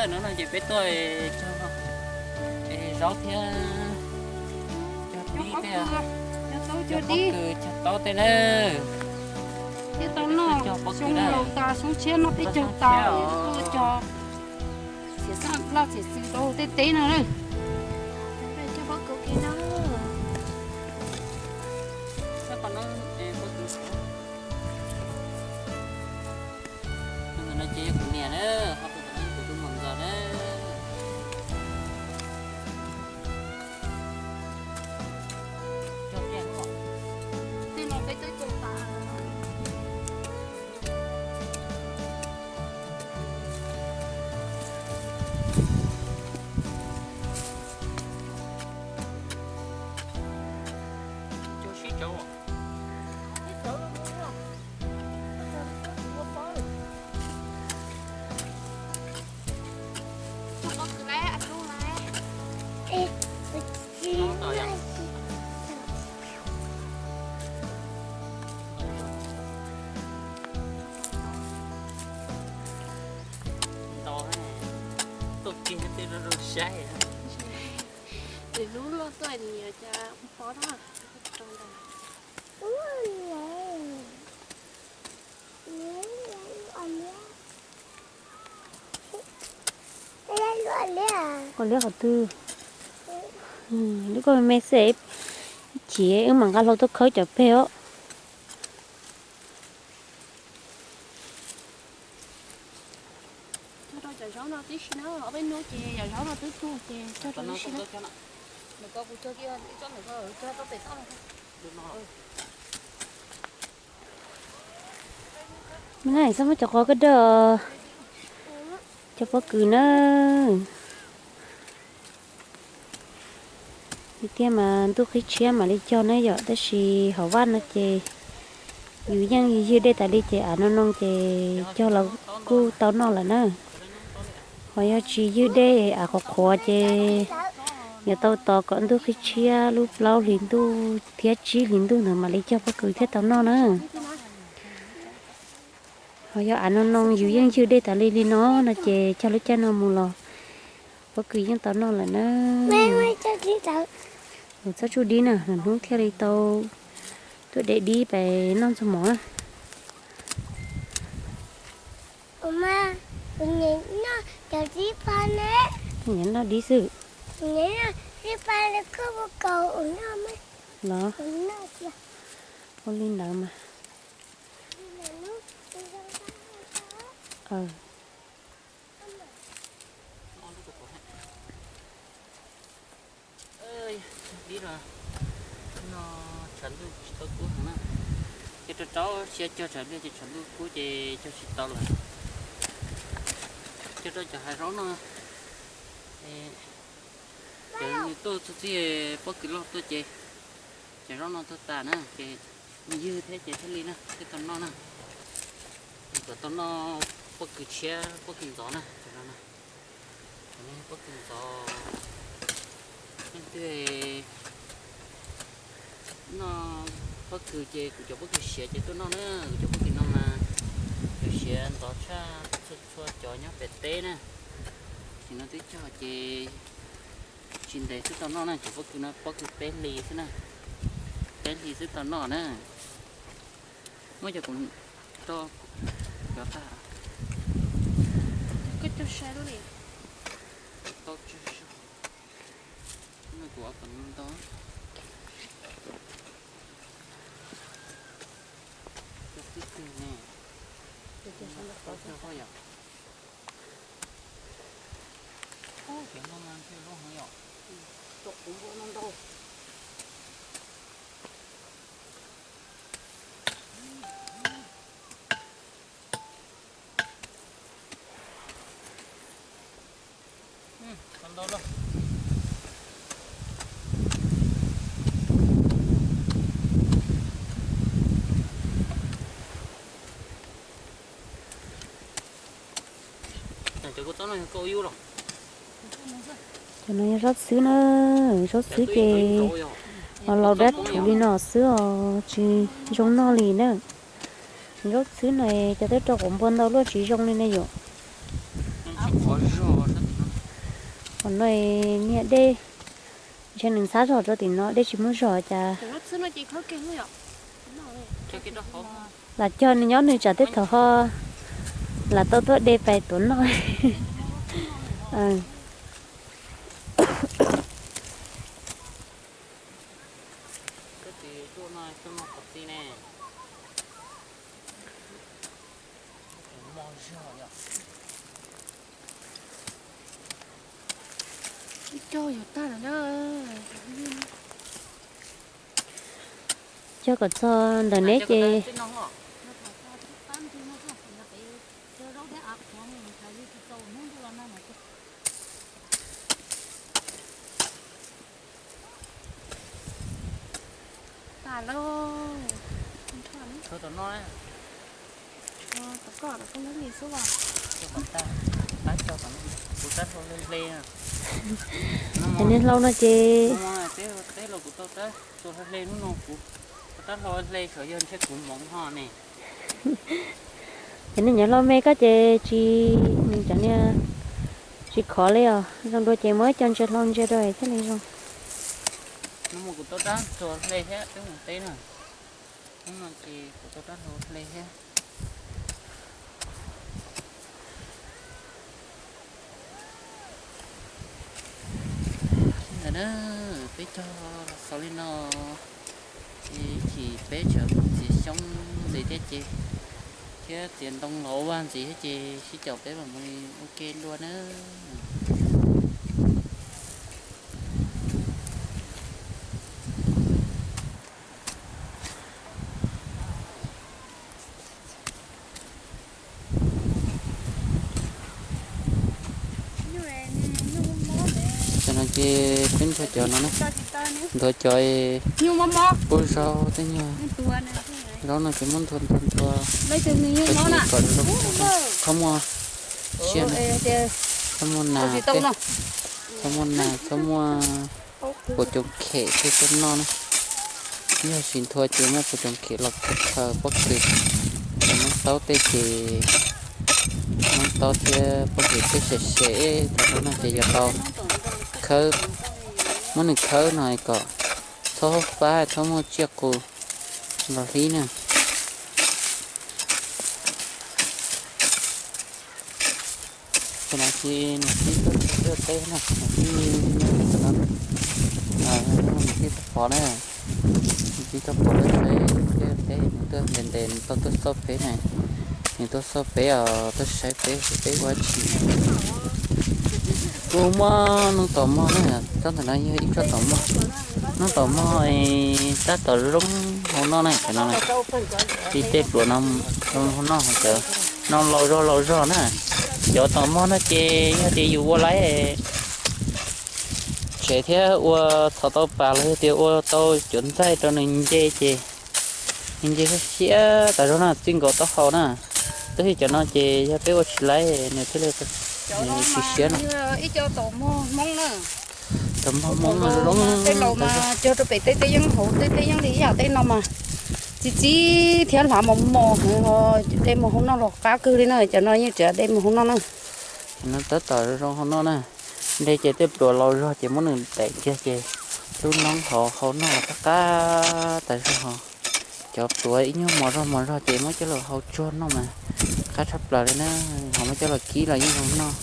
No no ces peb tuaj cog zaub thiab cog pib tej, cog pob kws cog taub tej na. Thiab tau noj xyoo laus tas xyoo tshiab noj peb caug tas, cog txiav laj txiav xwm rau tej teb no na. Tus ntawm no ces yog kuv niam na, ho tus ntawm no yog kuv tus muam ntxawm na. Tej no peb twb cog tas. Ntau, tuaj kiag tej rau rau saib. Lub luaj tuaj nws yuav cas pob na. Ua liab qhov twg? Lub koj me me xwb, ib chim wb mam nqa hlau tuaj khawb cov peg os. Cog rau cov zaub no tib si na, ob peb hnub ces cov zaub no twb tuag ces cog rau tib si na. Mab, txhob muab cov qos koj dawj, cog pob kws na. Tiag tiag mas ntuj qhib tshiab mam li cog na yom, tab sis hauv vaj no ces yus yeej ywg dej tas li ces av no no ces cog los kuj tau noj lawm na. Ho yog tsis ywg dej, av qhuav qhuav ces yuav tau tos kom ntuj qhib tshiab lub plaub hlis ntuj thiab tsib hlis ntuj ntawd mam li cog pob kws thiaj tau noj na. Ho yog av no no yus yeej ywg dej tas li li no no ces cog lub caij no mus los pob kws yeej tau noj lawm na. Txhob tsuj dib na, lwm hnub thiaj li tau tuaj de dib pem noj ntxuag mov na. Nyiam noj dib xwb. Los ua li ntawd mas. Dib no, no tshav ntuj tsis tau kub heev na. Ces rau rau siab cog tshav ntuj ces tshav ntuj kub ces cog tsis tau lawm. Cog rau cov hav zaub no, ces nws tuaj txog txij pob kws loj tuaj ces cov zaub no tuag tas na ces nws ywg thiab ces thiaj li na thiaj tau noj na. Kom tau noj pob kws tshiab pob kws ntxov na, cov no na. Cov no pob kws ntxov. Leej twg noj pob kws ces kuv cov pob kws siav ces tuaj noj na, kuv cov pob kws no mas cov siav ntxov tshaj txhua txhua cov nyob pem teb na. Sim no twb cog ces tsis ntev xwb tau noj na, cov pob kws no pob kws peb hlis xwb na, peb hlis xwb tau noj na. Muab cov kuv rau cov tag. Tau tsawg zog. Kuv ua kom ntau. Cov twb twg ne? Cov no mas ntshe zoo heev yom. Cov no yog zaub xwb na, zaub xwb ces los laus dab rhuv li no xwb os, tsis zoo noj li na. Zaub xwb no cov twb rau quav npua ntau luaj tsis zoo li ne yom. Qhov zog na, Qhov no niag dej, ntshe nws ntxhab zog rau tim no, dej tsis muaj zog cas. Lam cog nws nyob nws tsam tej thaum ho lam tau tuaj de pais tuav noj. Cog kom txog ntawm neb ces Cov niag hlau no ces, cov niag nyob hlau me koj ces tsis, nws cov niag tsis khov li os, zoo dua ces muab ib co ntsia hlau ntsia rau thiaj li zoo. Ntawm na, peb cog los xaus li no, ces chim peb tseem txiav xyoob ntxiv thiab ces, thiab txiav ntoo los ua vaj ntxiv thiab ces sib caum peb mam mus ua ke dua na. Cov no ces peb nthuav cov no na, nthuav cov pub zaub tej nyuag. Zaub no ces muab nthuav nthuav nthuav, kom zoo, txhob muaj tsiaj na, txhob muaj nas tej, txhob muaj nas, txhob muaj puas coom khem tej tuaj noj na. Yog tsis nthuav ces muaj puas coom khem los khaws pob kws, noob taub tej ces, noob taub thiab pob kws tej sem sem thaum no ces yuav tau khawb, muab nws khawb no kom txhob fab txhob muaj tsiaj qus los hlib na. Ces no ces nws tib tuaj teb na, nws tib, nws tib tau pov na, nws tib tau pov tuaj saib peb, nws tuaj ntes ntes nws tau tuaj xauj peb na, nws tuaj xauj peb os, tuaj saib peb, peb ua tsi. Kuv muab noob taum mog na, tsob ntawm no yog ib tsob taum mog, noob taum mog tab tom zoo hauv no na, cov no, tib tej pluas no zoo hauv no, cov no laus zog laus zog na. Cov taum mog no ces yog tias yus ua laib tsev thiab ua txhov tau pas los yog tias ua tau cov ntxaij rau nws nce ces nws nce siab siab tas zog na, txij nkaus taub hau na. Tab sis cov no ces yog peb ua tsis laib nws thiaj li tsis siab no. Taum mog Hmoob no zoo, tej laus mas cog rau pem tej teb yeeb hauv tej teb yeeb li ib yam tej no mas txi txiv thiab hlav mos mos, de mus hauv no los qab kawg li na, cov no yeej tseem de mus hauv no na. Cov no tab tom zoo hauv no na, de ces tej pluas laus zog ces muab nws daim kiag ces lub noob hauv hauv no los qab qab tas zog. Cov pluas ib nyuag mos zog mos zog ces muab coj los hau tsuag noj mas qab tshaj plaws li na, ho muab coj los kib los yeej zoo noj,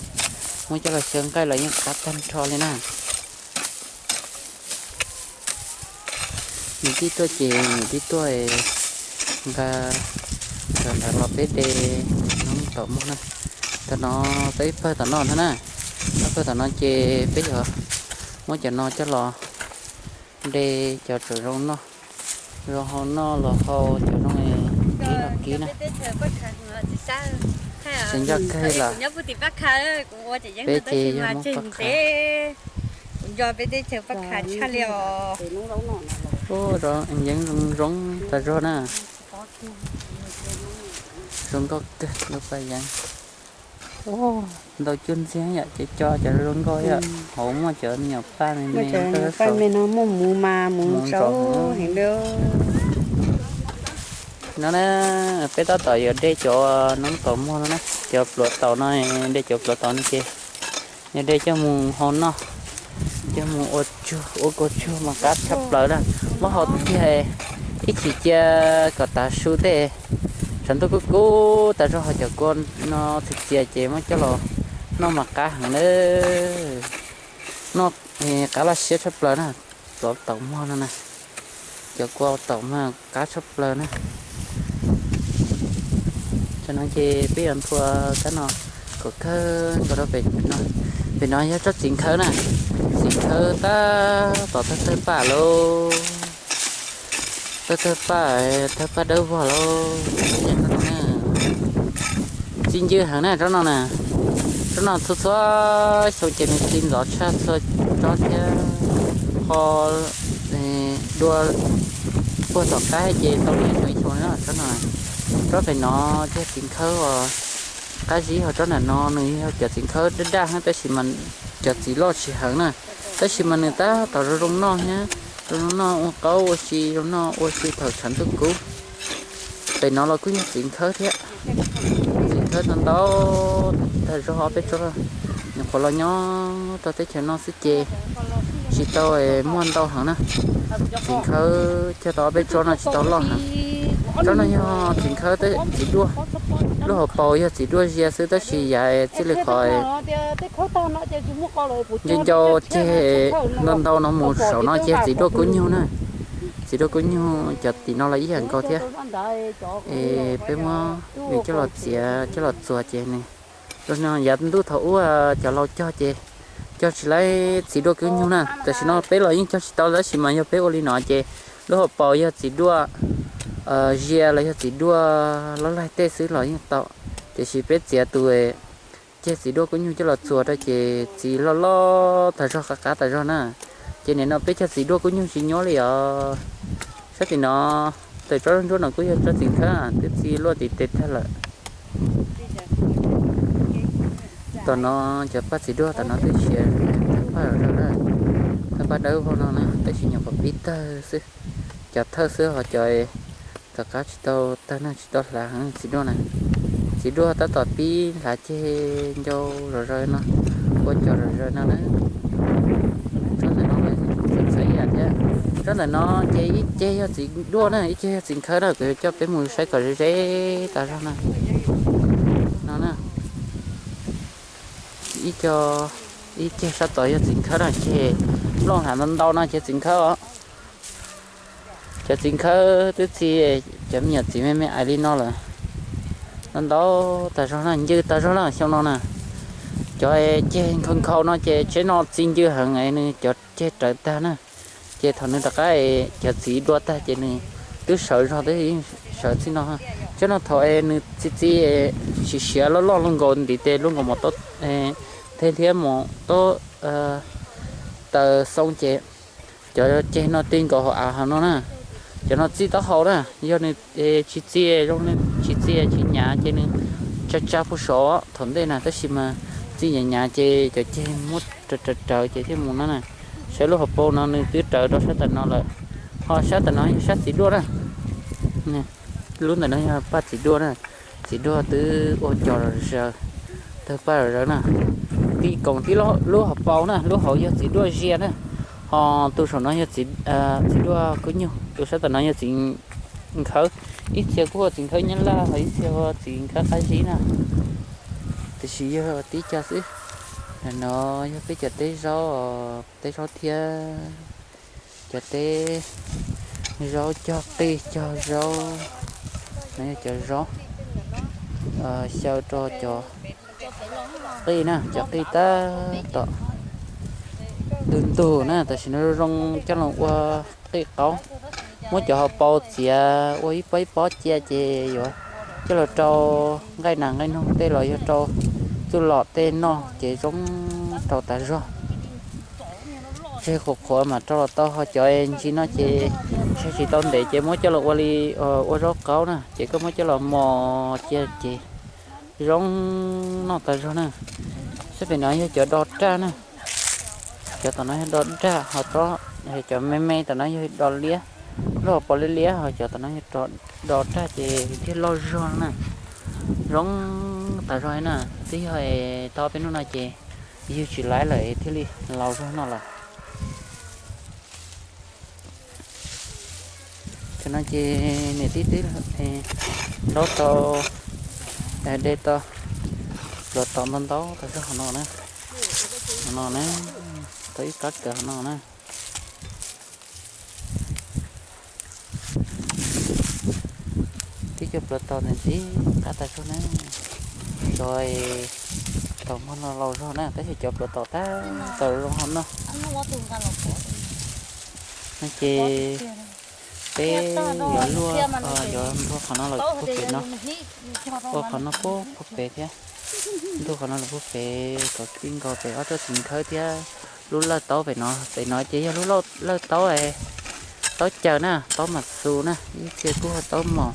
muab coj los xyaw nqaij los yeej qab tag nrho li na. Nws tib tuaj ces nws tib tuaj nqa cov ntawd los peb de noob taum mog na. Tam no peb pawg tom no na, peb pawg tom no ces peb yuav muab cov no coj los de cov tseem zoo noj, zoo hau noj los hau cov zoo kib los kib na. Tsis nco kawg li lawm. Peb ces yog muab paj khav. Ub, yeeb zoo zoo tas zog na. Zoo nkauj kawg lub paj yeeb. Ntau cuab ntxiag yom, ces cov zoo nkauj yom, hauv muaj cov me nyuam paj me me, paj me no muaj mus mas mus saud heev li. No na, peb tab tom yuav de cov noob taum mog no na, cov pluav taum no, de cov pluav taum no ces Yog de coj mus hau noj, coj mus ua tsuag, ua kua tsuag mas qab tshaj plaws na. Muab hau tiag tiag, ib chim cia kom tav su tej, tshav ntuj kub kub tas zog ho cov kua no txias txias ces muab coj los noj mas qab heev na. Noj qab laj siab tshaj plaws na. Cov taum muag no na, cov kua taum muag qab tshaj plaws na. Tam no ces peb yuav nthua kab no kom kawg nkaus rau pem no. Pem no yog tsob txiv nkhawb na, txiv nkhawb tab tom tawg tawg paj lauj, tawg tawg paj, tawg paj dawb vog lauj. Txi ncw heev na tsob no na, tsob no txhua txhua xyoo ces nws txi ntxov tshaj txhua tsob thiab. Ho dua puag tom qab ces tau li xyoo xyoo na tsob no. Tsob pem no thiaj txiv nkhawb os, qab zib ho tsob ntawm no nws yog cov txiv nkhawb daj daj tab sis mas cov txiv loj tsis heev na, tab sis mas nws tab tom zoo zoo noj thiab, zoo zoo noj ua qaub ua si, zoo noj ua si thaum tshav ntuj kub. Pem no los kuj yog txiv nkhawb thiab, txiv nkhawb ntau ntau tag zog ob peb tsob, nyuam qhuav los nyob rau teb chaws no xwb ces tsis tau muaj ntau heev na. Txiv nkhawb cog tau ob peb tsob no tsis tau loj heev. Tsob no yog txiv nkhawb, txiv duaj, lub hauv paus yog txiv duaj zia xwb tab sis yav txij li qhov ncau ncau ceg ntau ntau no mus saum no ces txiv duaj kub nyug na. Txiv duaj kub nyug cov tim no los ib yam nkaus thiab. Es peb muab nws coj los txiav coj los txuas ces nws, yav ntuj thaum ub cov laus cog ces cog tsis laib txiv duaj kub nyug na, tam sim no peb los yeej cog tsis tau tab sis mas yog peb ua li no ces lub hauv paus yog txiv duaj zia los yog txiv duaj loj laig tej xwb los yeej tau, tiam sis peb txiav tus ceg txiv duaj kub nyug coj los txuas rau ces txiv loj loj tas zog qab qab tas zog na. Ces nim no peb cog txiv duaj kub nyug tsis nyuaj li os. Sab tim no, tes tsob ntsuab no kuj yog tsob txiv nkhawb twb txi luaj tim tes tag lawm. Tom no cov paj txiv duaj tom no twb siav thawj paj zog na, thawj paj dawb vog no na tab sis nyuam qhuav pib tawg xwb, cov thawj xwb ho cov tom qab tsis tau tawg na tsis tau hlav heev txiv duaj na. Txiv duaj tab tom pib hlav ceg ncau zom zaws no, ua cov zom zaws no na. Tsob ntawm no txawv ib yam thiab. Tsob ntawm no ces ib ceg yog txiv duaj na ib ceg yog txiv nkhawb na, kuv yuav coj peb mus saib kom ze ze tas zog na. No na, ib co, ib ceg sab tod yog txiv nkhawb na ces loj heev ntau ntau no ces txiv nkhawb os. Cov txiv nkhawb twb txi, cov me nyuam txiv me me ais li no lawm. Ntau ntau tas zog na ncw tas zog na xyoo no na. Cov ceg nkhaus nkhaus no ces tsheb no txi ncw heev nws cov ceg rawv tag na. Ces thaum nws rov qab cov txiv dua tag ces nws twb sawv zog twb sawv txij no. Tsob no thaum nws txi txi siav siav loj loj luaj nkaus ntiv tes luaj nkaus mus tau, tej liab mus tau taws xoo ces cov ceg no ti nkaus hauv av hauv no na. Cov no txi taub hau na, yog nws tsis txi zoo, tsis txi tsis nyav ces nws tsa tsa puag saud thaum ntej na, tab sis mas txi nyav nyav ces cov ceg muab rawv rawv rawv ces thiaj mus no na. Saib lub hauv paus no nws twb rawv rau sab tam no lawm, ho sab tam no yog sab txiv duaj na. Lub ntawm no yog paj txiv duaj na, txiv duaj twb ua cov zom zaws, tawg paj zom zaws na. Tib koom tib lub hauv paus na, lub hauv yog txiv duaj zia na, ho tus saum no yog txiv duaj kub nyug, tus sab tam no yog txiv nkhawb. Ib txhia kuj ua txiv nkhawb nyab laj ho ib txhia ua txiv nkhawb qab zib na, tiam sis yog tib co xwb. Ntawm no yog peb cov teb zaub, teb zaub thiab cov teb zaub cog qij cog zaub. No yog cov zaub xyaw rau cov qij na, cov qij tab tom ntug ntug na, tam sim no zoo coj los ua qij qaub. Muab cov hauv paus txiav ua ib pob ib pob cia ces yuav coj los rau nqaij nas nqaij noog tej los yog rau txuj lom tej noj ces zoo rau tas zog. Tseg qhuav qhuav mas rau los tau, ho cov ntsis no ces tseg tsis tau ntev ces muab coj los ua li ua zaub qaub na, ces koj muab coj los mos cia ces zoo noj tas zog na. Saib pem no yog cov do raj na, cov tom no yog do raj ho tsob, cov me me tom no yog do liab, lub hauv paus liab liab ho cov tom no yog do raj ces thiaj loj zog na. Zoo tas zog na, twb yog tau peb hnub no ces Yug tsis laiv lawm thiaj li laus zog no lawm. Tam no ces niam tij twb ntaub tau, de tau, pluav tau ntau ntau tau zog hauv no na. Hauv no na, tau ib kab kawg hauv no na. Twb cov pluav tau ntxiv qab tas zog na. Cov tau muag no laus zog na, tab sis cov pluav tau tag tau zoo hauv no. No ces peb yuav luaj, yuav nthua qhov no los puag pem no, ua qhov no puag pem thiab. Nthua qhov no los puag pem kom txij nkaus pem ob tsob txiv nkhawb thiab lub lawj taub pem no. Pem no ces yog lub lawj taub, taub caws na, taub mam xu na, ib txhia kuj hu taub mom.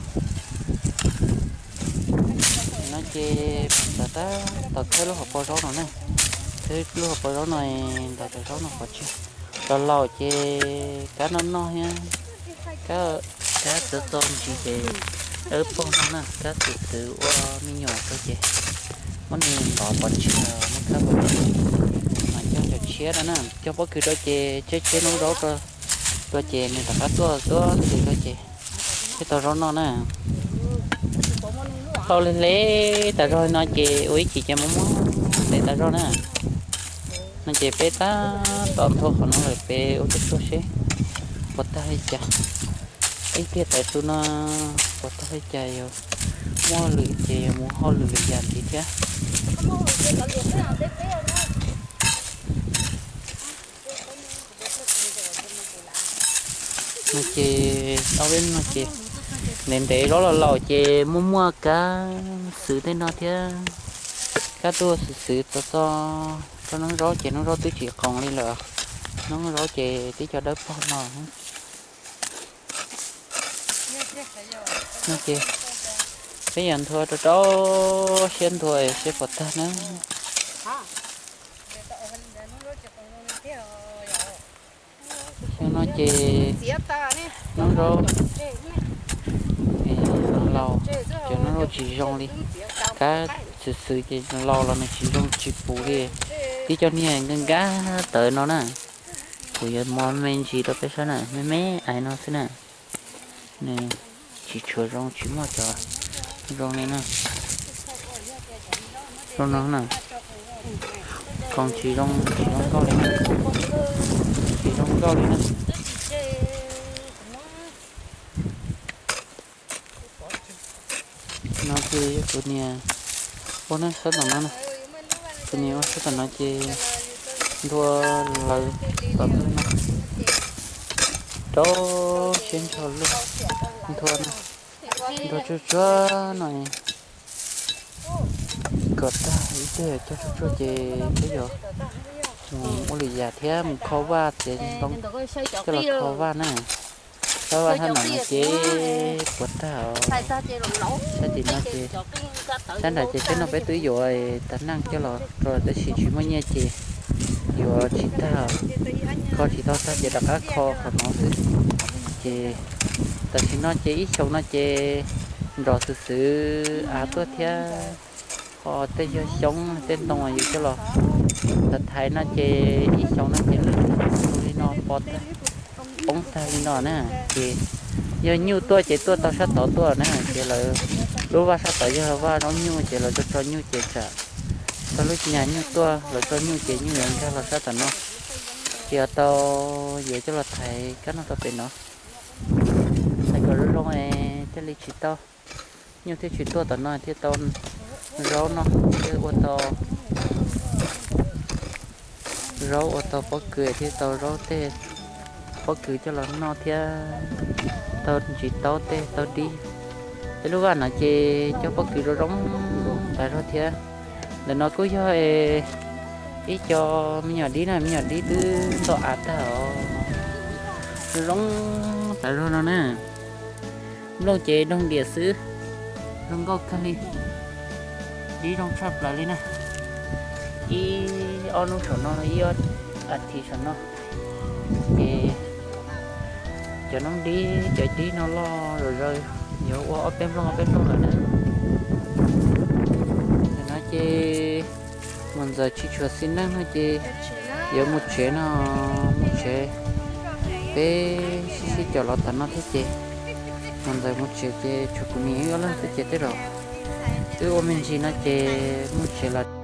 No ces tau, tau khawb lub hauv paus zaub no na, khawb lub hauv paus zaub no, ntawm cov zaub no pov tseg. Los laus ces kab noj noj thiab, kab, kab txawv txo ntsis ces dawb paug no na, kab xwm xwm ua me nyuam rau ces muab nws ntov pov tseg, muab khawb pov tseg. Mas cog cov tshiab rau na, cog pob kws rau ces tseb tseb noob zaub rau ces nws rov qab tuaj tuaj ntws rau ces thiaj tau zaub noj na. Hlau hle hle tas zog li no ces ua ib chim ces muab muab ntev tas zog na. No ces peb tab tom nthua qhov no lawm, peb ua tib tsuag seb puas tag li cas. Ib pliag tawm tus no puas tag li cas, yuav muaj lwm ces yuav mus hauj lwm li cas ntxiv thiab. No ces tau peb no ces ntev ntev zaub los laus ces muaj muaj kab xwm tej no thiab. Kab tuaj xwm xwm txog txog rau noob zaub ces noob zaub twb tsis qoos li lawm. Noob zaub ces tib co dawb paug no. No ces peb yuav nthua rau rau siab nthua seb puas tag na. Xyoo no ces noob zaub laus, cov noob zaub tsis zoo li. Kab xwm xwm ces laus los nws tsis zoo tsis pus li. Tib co niag nkaj nkaj tawv no na. Kuv yuav muab me ntsis rau peb saib na, me me ais no xwb na. Nws tsis tshua zoo, tsis muaj cov zoo li na. Zoo no na, koos tsis zoo, tsis zoo nkauj li na, tsis zoo nkauj li na. No ces yog kuv niam ua na, sab tom no na. Kuv niam ua sab tom no ces nthua lawv tom ntug no rau siab ntsho luaj nthua na. Nthua tsuag tsuag no kom tag ib teg, cog tsuag tsuag ces peb yuav mus ua lwm yam thiab, mus kho vaj ces ntoo coj los kho vaj na. Kho vaj sab nram no ces puas tag os. Sab tim no ces, sab nram ces peb no peb twb yuav tag neej coj los rau tab sis tsis muaj nyiaj ces yuav tsis tag, kho tsis tau tag ces rov qab kho qhov no xwb. Ces tam sim no ces ib xyoos no ces nrov xwm xwm av tuaj thiab, ho tej yog xyoob tej ntoo yus coj los thaiv thaiv no ces ib xyoos no ces lwj tag li no, poob tag li no na. Ces yog nyuj tuaj ces tuaj tau sab tod tuaj na, ces lawv lub vaj sab tod yog vaj zaub nyuj ces lawv tso tso nyuj ces tsam txog lub nyuj tuaj lawv tso nyuj ces nyuj yuav nkag los sab tom no. Ces yuav tau, yuav coj los thaiv kab no rau pem no, thaiv kom zoo zoo thiaj li tsis tau, nyuj thiaj tsis tuaj tom no thiaj tau zaub no, thiaj ua tau zaub, ua tau pob kws thiaj tau zaub tej pob kws coj los noj thiab tau ntsis taub tej tau dib. Tej lub vaj no ces cog pob kws zoo zoo tas zog thiab. Ntawm no kuj yog ib co me nyuam dib na, me nyuam dib twb ntoj av tag os. Zoo zoo tas zog no na. Nplooj ces doog diam xwb, zoo nkauj kawg li. Dib zoo tshaj plaws li na. Ib ob hnub saum no, ib ob as thiv saum no ces cov noob dib cov dib no loj zom zaws, yuav ua ob peb nplooj ob peb nplooj lawm na. Ntawm no ces Mus ntxawm tsis tshuav xib neej no ces yuav mus tsev no, mus tsev. Peb sib sib caum los tas no thiab ces mus ntxawm mus tsev ces tshuav kuv niam wb ob leeg xwb ces tej zaum wb ua me ntsis no ces mus tsev lawm.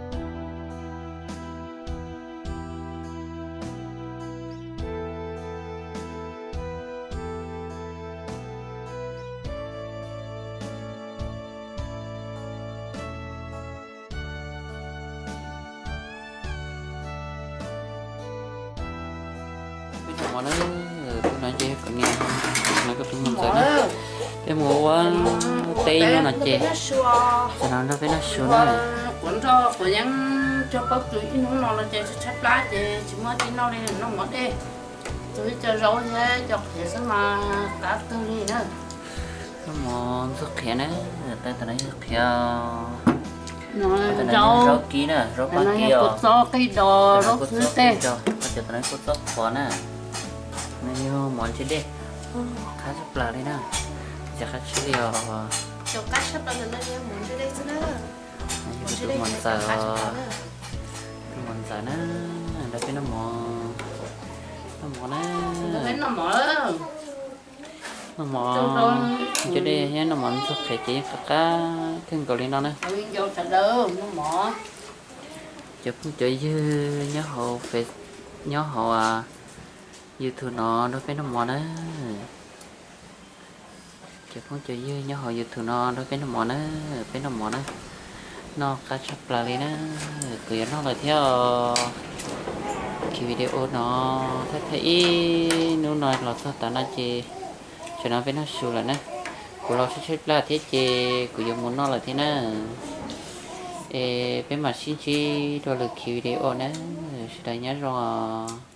Peb cov mov na, peb no ces kom niam no, koj peb mus ntxawm na, peb mus ua teb no no ces, ces no nrog peb noj su na. Quav nroj quav yeeb cog pob kws ib hnub no los ces tshaib plab ces tsis muaj dab tsi noj li, noj mov dej. Tus ib co zaub thiab cov qhiav xwb mas qab kawg li na. Noj mov ntxuag qhiav na, tab tom no yog qhiav, zaub kib na, zaub pab kib os. Kua txob qij dos, zaub xwb tej. Cov no kua txob qhuav na. No yog mov ntse dej, qab tshaj plaws li na, ntxim qab tshaj li os. Cov qab tshaj plaws ntawm no yog mov ntse dej xwb na. Yog kuv tus muam ntxawm, tus muam ntxawm na, nrog peb noj mov, noj mov na, noj mov ntse dej thiab noj mov ntxuag qhiav ces yeej qab qab kawg nkaus li no na. Cov phooj cov ywg nyob hauv, nyob hauv YouTube no nrog peb noj mov na. Cov phooj cov ywg nyob hauv YouTube no nrog peb noj mov na, peb noj mov na, noj qab tshaj plaws li na. Kuv yuav noj lawm thiab os. Khi video no thaj thaj ib hnub no los txog tas no ces tam no peb noj su lawm na. Kuv los tshaib tshaib plab thiab ces kuv yuav mus noj lawm thiab na. Es peb mam sib ntsib rau lwm khi video na. Sawv daws nyob zoo os.